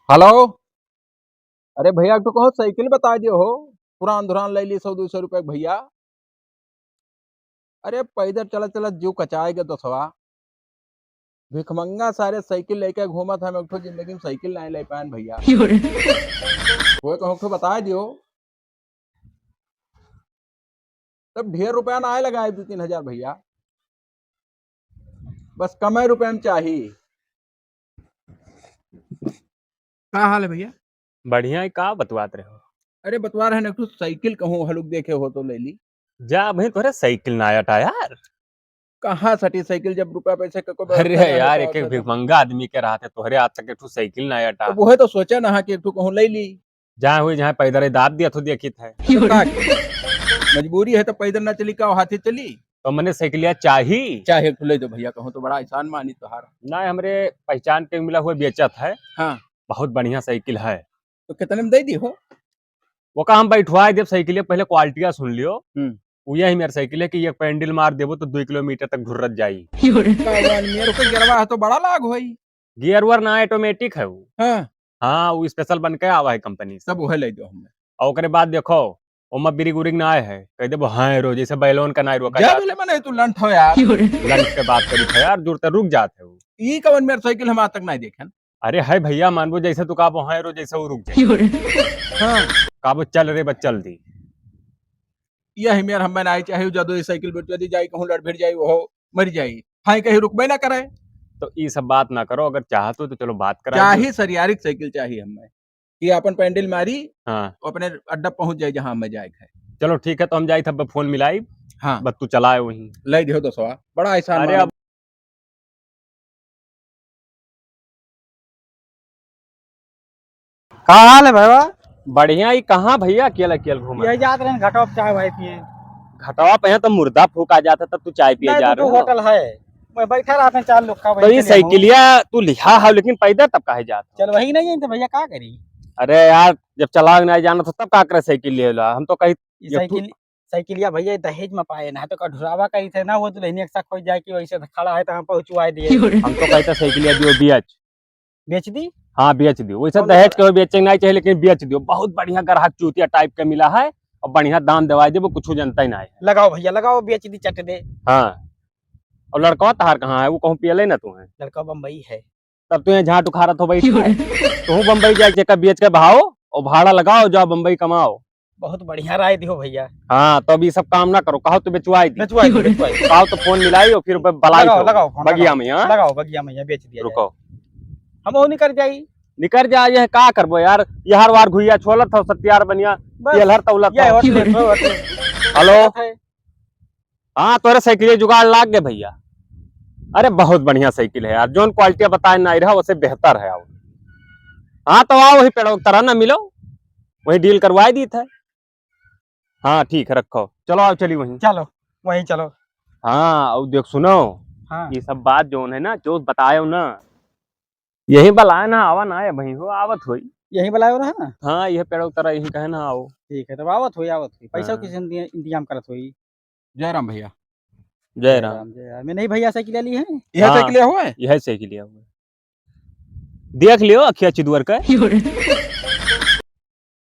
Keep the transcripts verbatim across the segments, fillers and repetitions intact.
हेलो, अरे भइया, एक ठो कहूँ साइकिल बताइ दियो हो, पुरान धुरान लइ ली सौ दो सौ रुपया के भइया। अरे पैदल चलत चलत जीव कचाइ गे दोसवा। भिखमंगा सारे साइकिल लइके घूमत, हम एक ठो जिंदगी में साइकिल नाहीं लइ पाएन भइया। कोई कहूँ एक ठो बताइ दियो। तब ढेर रुपया नाहीं लगाए, दो तीन हजार भइया, बस कमे रुपया में चाही। का हाल है भइया? बढ़िया है, का बतवात रहे हो? अरे बतवा रहे हैं, एक ठो साइकिल कहूँ हलुक देखे हो तो लइ ली। जा, अबहीं तोहरे साइकिल नाहीं अटा यार। कहाँ सटी साइकिल जब रुपया पैसे के कोई व्यवस्था अरे ना यार, होता एक एक होता तो। भिखमंगा आदमी के रहते तोहरे आज तक एक ठो साइकिल नाहीं अटा। तो वही तो सोचे ना कि एक ठो कहूँ लइ ली। जहाँ हुई जहाँ पैदल ही दाब दिया तो देखित है। तो का करी? मजबूरी है तो पैदल ना चली, का हाथी चली? तो मने साइकिलिया चाही। चाहे एक ठो लइ दो भइया, कहूँ तो बड़ा एहसान मानी तोहार। ना, हमरे पहचान के मिला हुआ बेचत है। हाँ। बहुत बढ़िया साइकिल है। तो कितने में दइ दी हो? ओका हम बैठवाइ देब साइकिलिया, पहले क्वालिटिया सुन लियो। हम्म। उ यही मेर साइकिल है कि एक पैंडल मार देबो तो दो किलोमीटर तक घुर्रत जाई। का वन मेर ओकर गियरवा है तो बड़ा लाग होई। गियर वर ना, ऑटोमेटिक है उ। हाँ। हाँ, उ स्पेशल बन के आवा है कंपनी से। तब उहे लइ दो हमें। और ओकरे बाद देखो, ओमा ब्रेक उरिक ना है, कह देबो हाँ रो, जैसे बैलून का ना रोका जा जात। बोले मने तू लंठ हो यार। लंठ के बात करी था यार, दूर तक रुक जात है उ। ई कवन मेर साइकिल हम आज तक नाहीं देखेन। अरे है भइया, मानबो जैसे तू काबो हाँ रो, जैसे उ रुक जाए। हाँ। काबो चल रे बस चल दी। यही मेर हमें नाहीं चाही, जदो ये साइकिल बेचवा दी जाई, कहूँ लड़ भिड़ जाई, वो मर जाई, हाँ कहीं रुकबे ना करे। तो ई सब बात ना करो, अगर चाहत हो तो चलो बात करा दो। चाही सरियारिक साइकिल चाही हमें, कि अपन पैंडल मारी, हाँ। अपने अड्डा पहुँच जाए जहाँ हमें जाए के है। चलो ठीक है, तो हम जाई तब फोन मिलाई। हाँ। बस तू चलाए वहीं। लइ दियो दोसवा, बड़ा एहसान अरे मानो। अब का हाल है भइया? बढ़िया ही। कहाँ भइया अकेल अकेल घूमा? यही जात रहेन घटवा पे चाय वाय पिए। घटवा पे है तो मुर्दा फूका जात है, तब तू चाय पिए नहीं, जा तो रहे हो? होटल है, मैं बैठा रहते हैं चार लोग का, तो वही ये चले हम। साइकिलिया तू लिहा है, लेकिन पैदल तब काहे जात हो? चल वही नहीं है तो भइया का करी? अरे यार, जब चलावे नहीं जाना तो तब का करे साइकिल ले ला? हम तो कही ये ये तू साइकिल साइकिलिया भइया दहेज में पाए ना, तो कढ़ुरावा कही थे ना, वो दुल्हनिया के साथ कोई जाए कि वैसे तो खड़ा है तो हम पहुँचवाए दिए। हम तो कहते साइकिलिया दियो बेच। बेच दी? हाँ, बेच दियो। वैसे बोलो दहेज भला। के हो बेचे नहीं चाहिए, लेकिन बेच दियो। बहुत बढ़िया ग्राहक चूतिया टाइप का मिला है और बढ़िया दाम देवाई देबो, कुछ जनता ही ना है। लगाओ भइया, लगाओ, बेच दी चट दे। हाँ, और लड़का तहार कहाँ है? वो कहूँ पियले ना तू है। लड़का बम्बई है। तब तू यहाँ झाट उखाड़त हो बैठ के। तू बम्बई जाके जेकर बेच के बहाओ और भाड़ा लगाओ, जाओ बम्बई कमाओ। बहुत बढ़िया राय दियो भइया। हाँ, तो अब ये सब काम ना करो, कहो तो बेचवाई दी। बेचवाई दी, बेचवाई दी। कहो तो फोन मिलाई और फिर ब-, बलाई लगाओ, तो लगाओ फोन, बगिया लगाओ। में, हाँ? लगाओ बगिया में, यहाँ बेच दिया रुको। जाए। हम वो निकर जाई। निकर जा, ये का करबो यार, ये हर बार घुइया छोलत हो, सत्यार बनिया, बस, तेल हर तौलत ये हो। होटल है, होटल है। हेलो। होटल है। हाँ, तोरे साइकिल जुगाड़ लाग गए भइया। अरे बहुत बढ़िया साइकिल है यार, जौन क्वालिटी बताए ना रहा, उससे बेहतर है। आओ, हाँ तो आओ, वही पेड़ों की तरह ना मिलो, वही डील करवाई दी थे। हाँ ठीक है, रखो, चलो आओ, चली वहीं। चलो, वहीं चलो। हाँ, और देख सुनो, हाँ। ये सब बात जौन है ना, जो बताए हो ना, यही बलाए ना, आवा ना है भाई हो, आवत होई। यही बलाए हो रहा ना? हाँ, यह पेड़ों की तरह यही कहे ना आओ। ठीक है, तब आवत होई, आवत होई। पैसा हाँ। किसी इंतजाम करत होई। जय राम भइया। जय जय राम। राम, जय राम। मैं नहीं भइया साइकिल ली है? यह हाँ, साइकिल हुआ है? यह साइकिल हुआ है। देख लियो अखिया चिदुअर के।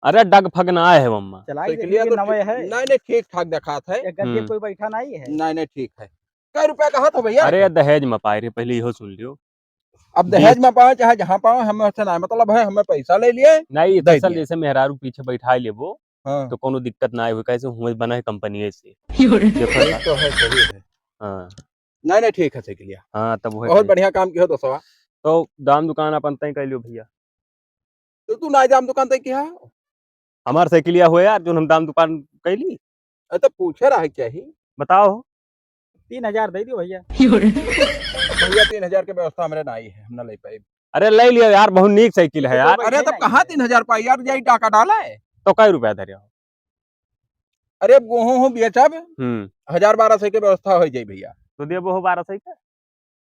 अरे डग फग ना आए है मम्मा। चलाई साइकिलिया देखिए, तो नवे ठीक, है। नहीं, नहीं, ठीक ठाक देखात है। एक गद्दे हम्म। कोई बैठा नहीं है। नहीं, नहीं, ठीक है। कै रुपया कहा था भइया? अरे दहेज में पाए रहे, पहले इहो सुन लियो। अब दहेज बीस में पावे चाहे जहाँ पावे, हमें उससे ना मतलब है, हमें पैसा ले लिए, नहीं, दे दरअसल दिए। जैसे मेहरारू पीछे बैठा लेबो, हाँ। तो कोनो दिक्कत ना आए, कैसे हुए बना है कंपनी से। देखो ये ना। तो है, सही है। हाँ। नहीं, नहीं, ठीक है, साइकिलिया। हाँ, तब वही बहुत कही। बढ़िया काम किया दोस्तवा। तो दाम दुकान अपन तय कर लियो भइया। तो तू ना दाम दुकान तय किया? हमार साइकिलिया हुए यार, जो हम दाम दुकान कैली। अरे तो पूछे रहे क्या ही? बताओ। तीन हजार दे दियो भइया। भइया, तीन हजार के व्यवस्था हमरे ना आई है, हम ना ले पाए। अरे ले लियो यार, बहुत नीक साइकिल है तो यार। अरे तो कहाँ तीन हजार पाई यार, जाई टाका डाला है। तो कै रुपया धरे हो? अरे अब गेहूं हूँ बेचब, हम्म। हजार बारह सौ के व्यवस्था हो जाई भइया। तो देबो हो बारह सौ के?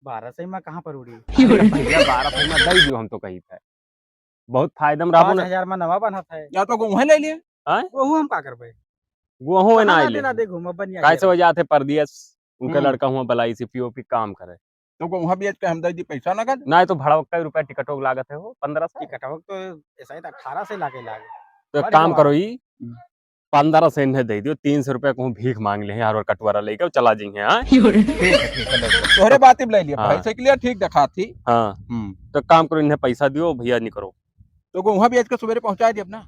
बारह सौ में कहाँ पर उड़ी? अरे भइया, बारह सौ में दे दियो, हम तो कही थे। बहुत फायदा में रहबो पाँच हजार में नवा बनत है। या तो गेहूं ले लिए। हाँ? गेहूं हम का करबे? गेहूं है ना कहाँ ले। देना दे घूम, अब बनिया काहे से गया। हो जाते परदेस, उनके हम्म। लड़का हुआ बलाई से पीओपी काम करे। तो वहाँ बेच के हम दे दी पैसा नगद। नहीं तो भड़वक्का रुपया टिकटों के लागत है हो, पन्द्रह सौ। टिकटों तो ऐसा ही था, अठारह से लागे लागे। तो एक बड़ी काम बात। करो, ई हम्म। पन्द्रह सौ इन्हें दे दियो, तीन सौ रुपया कहूँ भीख मांग ले, हर और कटोरा लेके चला जाइए, हाँ? ठीक है, ठीक है, ले लो। तोहरे बात ही ले लिया, हाँ। भाई, साइकिलिया ठीक दिखा थी। हाँ। हम्म। तो काम करो, इन्हें पैसा दियो, भैया निकरो। तो गेहूं बेच के सवेरे पहुंचा दिए अपना।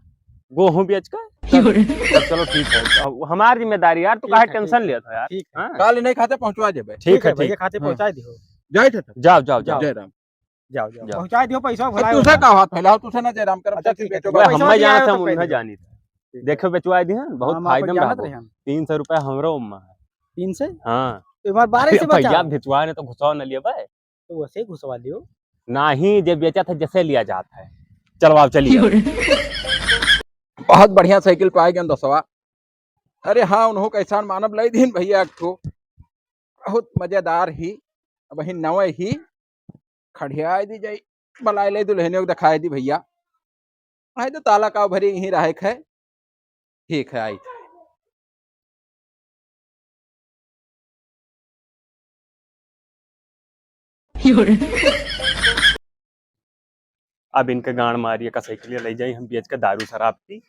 गेहूं बेच के? तब, तब चलो ठीक है। अब हमार जिम्मेदारी यार, तू ठीक काहे है, ठीक tension है। लेत हो यार? ठीक है। हाँ? काल नहीं खाते पहुंचवा देबे। ठीक ठीक है, है, भैया ठीक। खाते हाँ। पहुंचा दियो। जाए थे तब। जाओ, जाओ, जाओ। जय राम। जाओ, जाओ। जाओ। पहुंचा दियो पैसा, अब भुलाए तू से वाला। का हाथ फैलाओ, तू से ना जय राम करब, अच्छा, चाची ठीक है, बेचो तो भाई। पैसा हम नहीं नहीं आया आया तो था, हम पैसा उन्हें नहीं आया। जानी था। ठीक है। देखो, बेचवा दी हैं, बहुत हम फायदा आपन में जानत रहबो। रहे हम। तीन सौ रुपया हमरो उम्मा है। तीन सौ? हाँ। तो हमारे बारह से अरे भैया, बचा। भिचवा ने तो घुसवा न लिया भाई। तो वैसे ही घुसवा लियो। नहीं, जे बेचा था, जैसे लिया जाता है। चलो, आओ, चलिए। बहुत बढ़िया साइकिल पाए गए दोस्तवा। अरे हाँ, उन्हों का एहसान मानब, लाई दीन भैया एक ठो। बहुत मजेदार ही, अब ही नवे ही। खड़ियाए दी जाई, बलाए ले दुल्हनियों को दिखाए दी भैया। आई तो ताला का भरी यहीं रहे है। ठीक है, आई। अब इनके गांड मारिए का साइकिलिया ले जाई हम बेच के दारू शराब पी।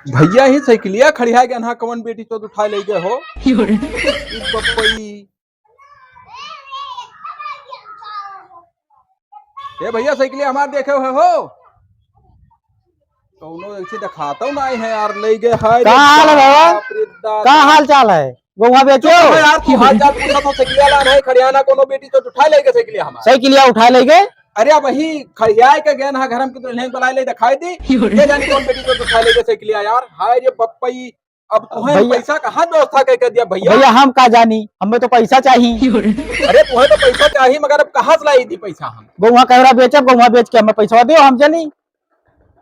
भैया ही साइकिलिया खड़िया गया ना, कवन बेटी चोद उठा ले गए हो? ई बप्पई। ए भैया, साइकिलिया हमार देखे हुए हो? कौनो ऐसे दिखाता हूँ ना है यार, ले गए है। का हाल है बाबा? बाप रे दादा। का हाल चाल है? गोवा बेचो। चुप हो यार, तू हाल चाल पूछा तो साइकिलिया ला नहीं, खड़ियाना कोनो बेटी तो उठा ले गए साइकिलिया हमार। साइकिलिया उठा ले गए? अरे अब वही खड़ियाए के गए ना घर में, कितने लेंग बलाए ले दिखाई दी। के जानी कौन बेटी तो उठा ले गए साइकिलिया यार। हाय रे बप्पई, अब तुम्हें भैया, पैसा कहाँ व्यवस्था करके दिया भैया? भैया, हम का जानी, हमें तो पैसा चाहिए। अरे, तुम्हें तो पैसा चाहिए, मगर अब कहाँ से लाई दी पैसा हम? गोवा कहरा बेचब, गोवा बेच के हमें पैसा दो, हम चली।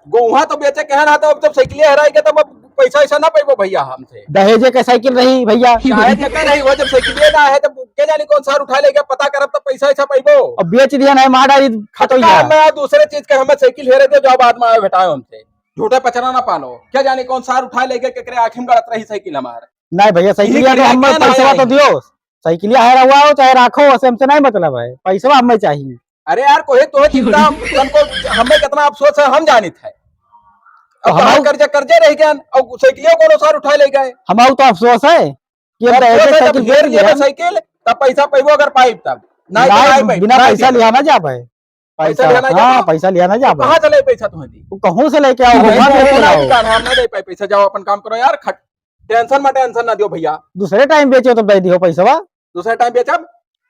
गोवा तो बेचे के है ना, तो अब जब साइकिल हेराई के, तब अब पैसा ऐसा ना पैबो भैया हमसे। दहेजे के साइकिल रही भैया। दहेजे के नहीं, वो जब साइकिल ना है, तब के जानी कौन सार उठा लेगा, पता करब तो पैसा ऐसा पैबो। अब बेच दिया ना, मार डाली खटका खतोइया। मैं दूसरे चीज के हमें साइकिल हेरे दे, जो बाद में आए भेटाए हमसे। झूठे पचरा ना पालो, क्या जाने कौन सार उठा लेके केकरे आँखी में गड़त रही साइकिल हमार। नहीं भैया, यही साइकिलिया तो बढ़िया हमें क्या ना पैसा है? तो दियो, साइकिलिया है रहुआ हो चाहे राखो, उसे हमसे नहीं मतलब है, पैसा हमें चाहिए। अरे यार, कोहे तोहे चिंता, तुमको हमें कितना अफसोस है, हम जानित है। तो अब हम हमार कर्जा कर्जे रह गया, अब साइकिलिया कौन सार उठा ले गए? हमार तो अफसोस है कि हम तो अफसोस एक है, जब साइकिल हेर बेच लेबे दिया। साइकिल, तब पैसा पैबो अगर पाइब तब, नहीं तो नहीं, नहीं पाइब, बिना नहीं पैसा देबे। लिया ना जा भाई। पैसा पैसा, लिया ना हाँ, जाबो? पैसा लिया ना तो जाबो। कहाँ से ले पैसा तुम्हें दी? तू कहूँ से लेके आओ, अरे, भगवान से कौन लेके आओ। अधिकार है? हम ना दे पाए पैसा, जाओ अपन काम करो यार, खट-, tension में tension ना दियो भैया। दूसरे टाइम बेचो तो दे दियो पैसवा। दूसरे टाइम बेचब,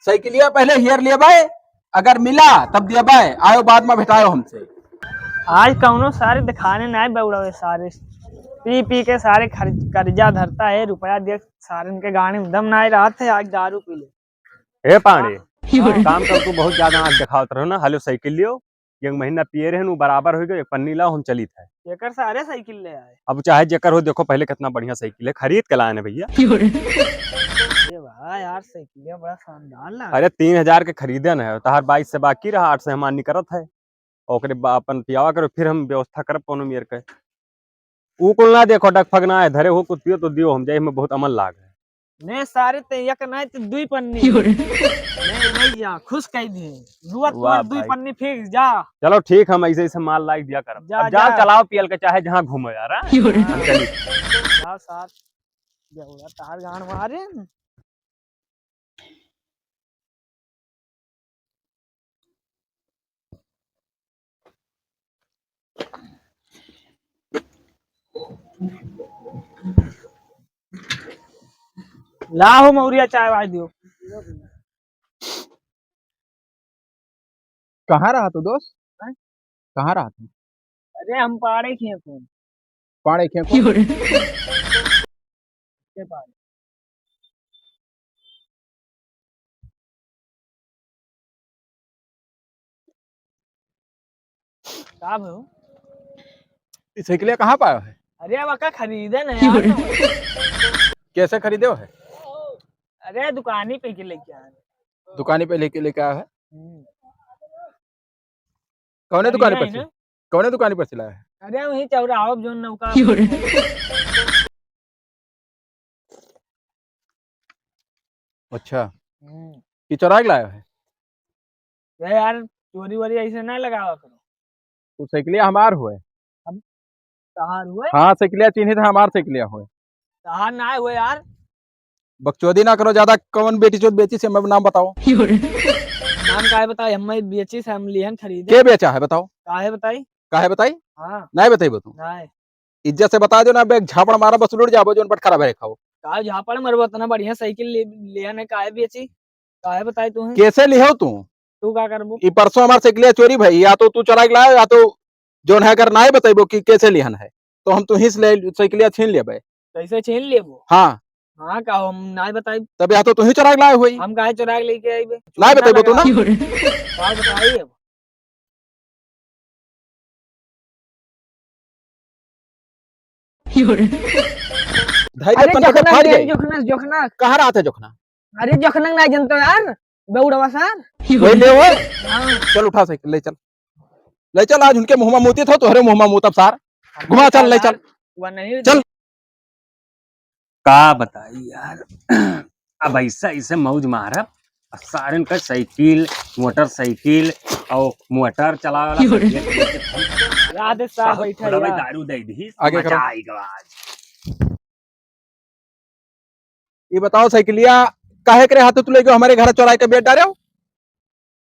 साइकिलिया पहले हेर लेबे, अगर मिला तब देबे, आयो बाद में भेटायो हमसे। आज कौनो सारे दिखाने ना बउड़ावे सारे, पी पी के सारे खर-, कर्जा धरता है, रुपया दे सारे, इनके गाड़ी में दम ना रहत है, आज दारू पी ले। ए पांडे, हाँ। काम कर, तू बहुत ज्यादा आँख दिखावत रहो ना। हेलो साइकिल लियो, एक महीना पिए रहे, वो बराबर हो गए, एक पन्नी लाओ, हम चलित है। एकर सारे साइकिल ले आए। अब चाहे जेकर हो, देखो पहले कितना बढ़िया साइकिल है, खरीद के लाए ना भैया। अरे वाह यार, साइकिल बड़ा शानदार लगा। अरे तीन हजार के खरीदे न है, तहार बाईस से बाकी रहा, आठ से हमार निकरत है। ओकरे बा-, अपन पियावा करो, फिर हम व्यवस्था करब कौनो मेर के। ऊ कुल ना देखो, डगफगना है, धरे हो कुत्तियो तो दियो, हम जाए, हमें बहुत अमल लाग है। ने सारे ते एक नहीं तो दुई पन्नी। क्यों रे? नहीं, नहीं जा, खुश कह दिए। रुआ वाह तोर दुई भाई। पन्नी फिर जा। चलो ठीक, हम ऐसे ऐसे माल लाइक दिया करब। जा, अब जाओ, जा। चलाओ पियल के, चाहे जहाँ घूमो यार, हाँ? क्यों रे? हम चली। जा साथ। जा उड़ा तार गान मारे। लाहो मौरिया चाय वाय दियो। कहाँ रहा तू दोस्त? हैं? कहाँ रहा तू? अरे हम पाड़े खेत हूँ। पाड़े खेत हूँ? के पाड़े? का भयो? ई साइकिलिया कहाँ पायो है? अरे अब का खरीदे ना यार। कैसे खरीदे हो है? अरे दुकानी पे के लेके आए। दुकानी पे लेके, लेके आया है? हम्म। कौने दुकान पर से? कौने दुकान पर से लाया है? अरे, वहीं चौराहा पर जोन नौका। क्यों रे? अच्छा। हम्म। कि चोराइ के लाया है? अरे यार, चोरी वोरी ऐसे ना लगावा करो। तो साइकिलिया हमार हुए। हम तहार हुए? हाँ, साइकिलिया चिन्हित है, हमार साइकिलिया हुए। तहार ना हुए यार। बकचोदी ना करो ज्यादा, कौन बेटी चोद बेची से मैं नाम बताओ। नाम काहे बताओ, हम बेची से हम लिहन खरीदे। के बेचा है बताओ? काहे बताई? काहे बताई? हाँ। नहीं बताई तू? नहीं। इज्जत से बता दो ना, बे झापड़ मारा बस लुट जाबो, जोन बटखरा भरे खाओ। का झापड़ मरबो, इतना बढ़िया साइकिल ले, लिहन है, काहे बेची? काहे बताई तू है? कैसे लिहो तू? तू का करबो? ई परसों हमार साइकिलिया चोरी भई, या तो तू चोराइ के लायो, या तो जोन है अगर नाहीं बतइबो कि कैसे लिहन है, तो हम तुहीं से ले, साइकिलिया छीन लेबे। कैसे छीन लेबो? हाँ। हाँ, का हम नाहीं बताइब? तब या तो तुहीं चोराइ के लायो होई। हम काहे चोराइ के लेके आइबे? नाहीं बतइबो तू ना। का बताई अब? धाई अरे दे पन्ना के जोखना फाड़ के, जाई। जोखना, जोखना। कहाँ रहत है जोखना? अरे जोखना नाहीं जनतो यार, बउड़वा सार। वही ले वो। हाँ। चल उठा साइकिल, ले चल। ले चल, आज उनके मुँह मा मूती थो, तोहरे मुँह मा मूतब सार। घुमा चल, ले चल। वह नहीं चल। का बताई यार, अब ऐसा, ऐसे मौज मारब, अब सारन का साइकिल, मोटरसाइकिल और मोटर चलावे वाला क्यों रे? साइकिल लेके हम याद है साहब, साहब बैठा खुलवे यार। दारू दे दी, आगे मजा करो। आएगा आज। ये बताओ साइकिलिया काहे करे हाथ तू लेके हमारे घर चोराइ के बेच डारे हो?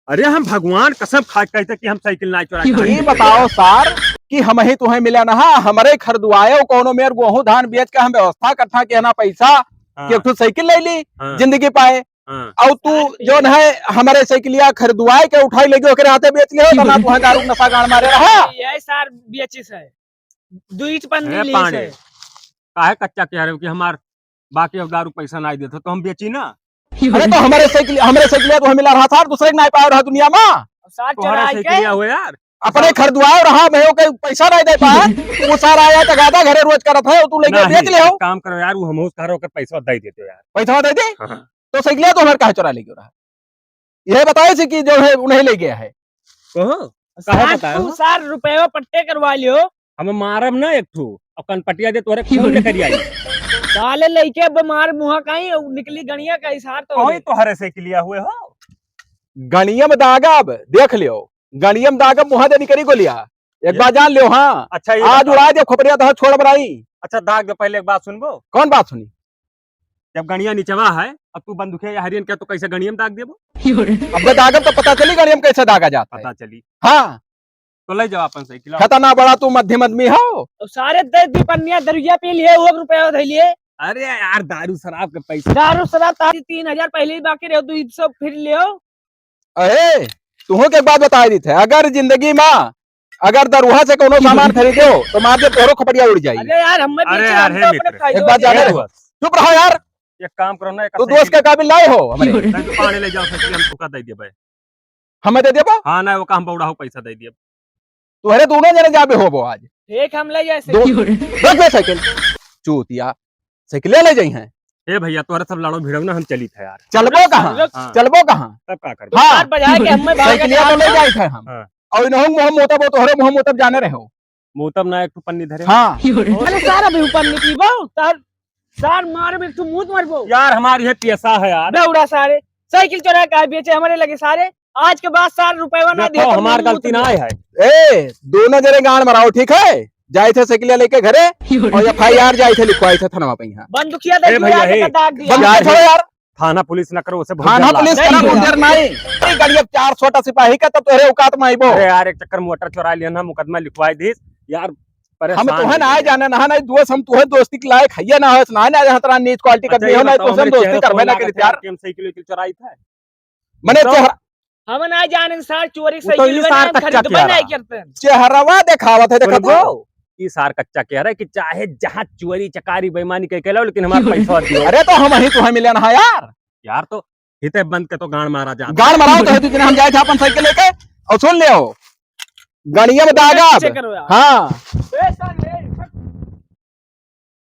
अरे हम भगवान कसम खा के कहते कि हम साइकिल ना चोराइ के ये बताओ सार कि हम ही तुहें मिला ना, हमरे खरीदवाए हो, कौनो मेर गेहूं धान बेच के हम व्यवस्था इकट्ठा किया ना पैसा हाँ। कि एक ठो साइकिल ले ली, हाँ। जिंदगी पाए। हाँ। और तू जोन है हमारे साइकिलिया खरीदवाए के उठाई लेके ओकरे हाथे बेच लियो, तो ना तुहें दारू नशा गाड़ मारे रहा। यही सार बेचिस है, दुई पन्नी अरे लीस पाड़े, है। काहे कच्चा कह रहे हो कि हमार बाकी अब दारू पैसा नाहीं देत हो, तो हम बेची ना। अरे तो हमरे साइकिल, हमरे साइकिलिया तो हमें ला रहा था, दूसरे के नाहीं पाए रहा दुनिया मा। सार तुम्हारा चोराई के साइकिलिया हो यार। अपने खरीदवाए रहा, मैं ओके पैसा नाहीं दे पाए। वो सार आया तो गादा घरे रोज करत है, तू लेके नाहीं, बेच ले हो। एक काम करो यार, वो हम उस घरों के पैसा दे देते हो यार। पैसा दे दे? हाँ। तो साइकिलिया तो हमारे काहे चोरा लेके रहा? यह बताए से कि जो है उन्हें ले गया है। कहो, काहे सार बताए तू हो? सार रुपया पट्टे करवा लियो। हम मारब ना एक ठो, और कनपटिया दे तोहरे खून निकल आई। साले लइके बीमार मुहा काई, और निकली गणिया का इसार तो कोई होले। तोहरे साइकिलिया हुए हो? गणिया में दागब, देख लियो, गणिया में दागब, मुहा दे निकली गोलिया। एक ये बार जान लियो, हाँ। अच्छा, ये आज बताओ। उड़ा दे खोपड़िया तो छोड़ बनाई। अच्छा, दाग दे, पहले एक बात सुनबो। कौन बात सुनी? जब गणिया निचवा है, अब तू बंदूकिया या हरियन क्या तो कैसे गणिया में दाग देबो? अबे दागब तो पता चली गणिया में कैसे दागा जाता है। पता चली। हाँ। तो ले जाओ अपन साइकिल। खतना बड़ा तू मध्यम आदमी हो। अब सारे दे दी पन्निया दरुइया पी लिए, वो रुपया धइ लिए। अरे यार, दारू शराब के पैसे। दारू शराब तारी तीन हजार पहले ही बाकी रहो, दो सौ फिर लियो। अरे, तुहों के एक बात बताई दी थे, अगर जिंदगी मा अगर दरुहा से कोनो सामान खरीदे हो, तो मार दे तोहरो खोपड़िया उड़ जाई। अरे यार, हम मत अरे बेचे, यार, हम हे तो अपने मित्र। फायदे एक बात जाने रहो। चुप रहो यार। एक काम करो ना, एक तू दोस्त के काबिल नाहीं हो हमरे। नहीं तो पानी ले जाओ, सच्ची हम तुका दे दिए भाई। हमें दे दिए बा? हाँ, ना, वो काम बौड़ा हो, पैसा दे दिए। तोहरे दोनों जने जाबे होबो आज। एक हम ले जाए दो, साइकिल। रख दे साइकिल। चूतिया, साइकिल ले जाई हैं। ए भैया, तोहरे सब लड़ो भिड़ो ना, हम चली थे यार। चलबो कहाँ? हाँ। चलबो कहाँ? तब का करबो? हाँ। यार, बजाए के हमें बाहर साइकिलिया तो ले जाए थे हम। हाँ। और इन्हों मुँह मोतब, तोहरे मुँह मोतब जाने रहे हो। मोतब ना एक ठो पन्नी धरे। हाँ। अरे सार, अभी ऊपर निकली बा, सार, सार मार में एक ठो मूत मारबो। यार, हमारी ये पैसा है यार। बेवड़ा सारे, साइकिल चोरा के बेचे हमारे लगे सारे। आज के बाद सार रुपया ना देखो, दिया तो हमार मुंह गलती ना है। ए, दोनों जने गांड मराओ, ठीक है? जाए थे साइकिल लेके घरे और एफ आई आर जाए थे लिखवाए थे थाना पे यहाँ। बंदूकिया ए दे भैया, दिया, ए, दाग दिया। बंदूकिया छोड़ो यार। थाना पुलिस ना करो, उसे बहुत थाना डर पुलिस लगता है। करा, बहुत डर नहीं। नहीं, गाड़ी अब चार छोटा सिपाही का, तब तोहरे औकात में आइबो। अरे यार, एक चक्कर मोटर चुरा लिया ना, मुकदमा लिखवाई दीस। यार, हम परेशान तोहे हो ना गए। जाने ना, नहीं दोस्त, हम तोहे दोस्ती के लायक है ना, है ना, ना, हतरा नीच क्वालिटी का अच्छा, नहीं ये हो, नहीं बताओ, तो हम हमारे दोस्ती चेहरे करबे पर ना लागे करी यार। कि हम साइकिल उइकिल चुराई थे? मने तो चेहरा हम ना जाने सार चोरी वो तो साइकिल ये बना सार हम कच्चा खरीदबे कह नहीं रहा। करते हैं। चेहरवा देखावत है, देखत सुनबो, हो? ई सार कच्चा कह रहा है कि चाहे जहाँ चोरी चकारी बेईमानी कह के लाओ, लेकिन हमारा पैसा दियो। अरे तो हम ही तो है मिले ना यार। यार तो हिते बंद के तो गांड मारा जा। गांड माराओ तो है, तू हम जाए थे अपन साइकिल लेके और सुन ले हो। गणिया में दागा। चेक करो यार। हाँ। ए सार,